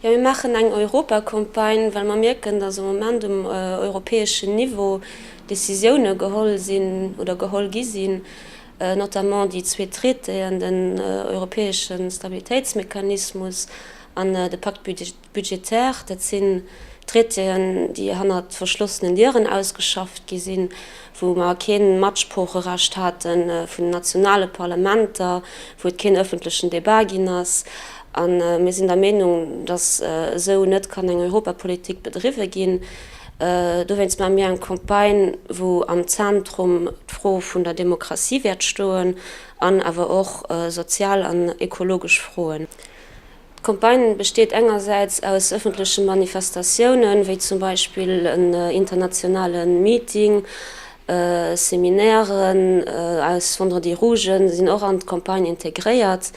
Jo, mir maachen eng Europacampagne, well mer mierken, datt am Moment um europäeschen Niveau Decisioune geholl sinn oder geholl gi sinn, notamment déi zwee Traitéen, den europäesche Stabilitéitsmechanismus an de Pacte budgétaire. Dat sinn Traitéen, déi hannert verschlossenen Dieren ausgeschafft gi sinn, wou mer kee Matsproocherecht hate vun den nationale Parlamenter, wou et keen ëffentlechen Debat ginn ass. A mir sinn der Meenung, datt esou net kann eng Europapolitik bedriwwe ginn. Dowéinst maache mir eng Campagne, wou am Zentrum d'Fro vun der Demokratie wäert stoen an awer och sozial an ekologesch Froen. D'Campagne besteet engersäits aus ëffentleche Manifestatiounen, wéi zum Beispill en internationale Meeting, Seminairen, eis Vendredi Rougen sinn och an d'Campagne integréiert.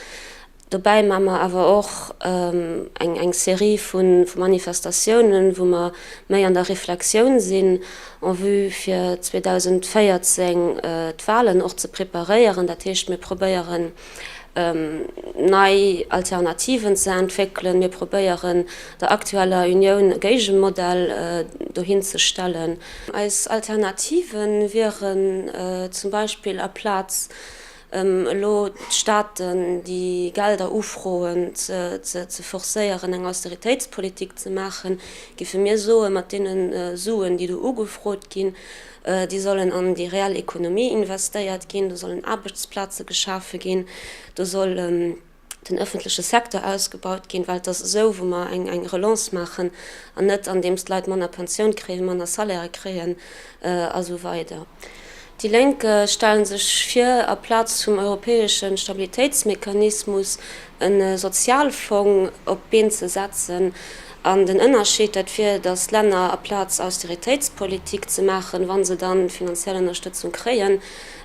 Dobäi maache mer awer och eng Serie vu Manifestatiounen, wou mer méi an der Reflexioun sinn, en vue fir 2014 d'Walen och ze preparéieren. Dat heescht, mir probéieren, nei Alternativen ze entwéckelen. Mir probéieren der aktueller Unioun e Géigemodell dohin ze stellen. Eis Alternative wieren zum Beispill aplaz elo d'Staaten, déi Gelder ufroen, ze forcéieren eng Austeritéitspolitik ze maachen, géife mir soen, mat deene Suen, déi do ugefrot ginn, Déi sollen an déi reell Ekonomie investéiert ginn, do sollen Aarbechtsplaze geschafe ginn, do soll den ëffentleche Secteur ausgebaut ginn, well et ass esou, wou mer eng Relance maachen an net andeems d'Leit manner Pensioun kréien, manner Salaire kréien a sou weider. Déi Lénk stelle sech vir, aplaz vum europäesche Stabilitéitsmechanismus e Sozialfong op d'Been ze setzen. An den Ënnerscheed, dat wier, datt Länner aplaz Austeritéitspolitik ze maachen, wa se da finanziell Ënnerstëtzung kréien,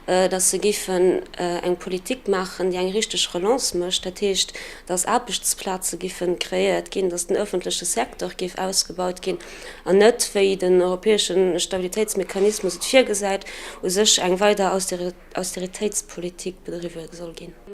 datt se géifen eng Politik maachen, déi eng richteg Relance mécht. Dat heescht, datt Aarbechtsplaze géife kreéiert ginn, datt den ëffentleche Secteur géif ausgebaut ginn an net, wéi den europäesche Stabilitéitsmechanismus et virgesäit, u sech eng weider Austeritéitspolitik bedriwwe soll ginn.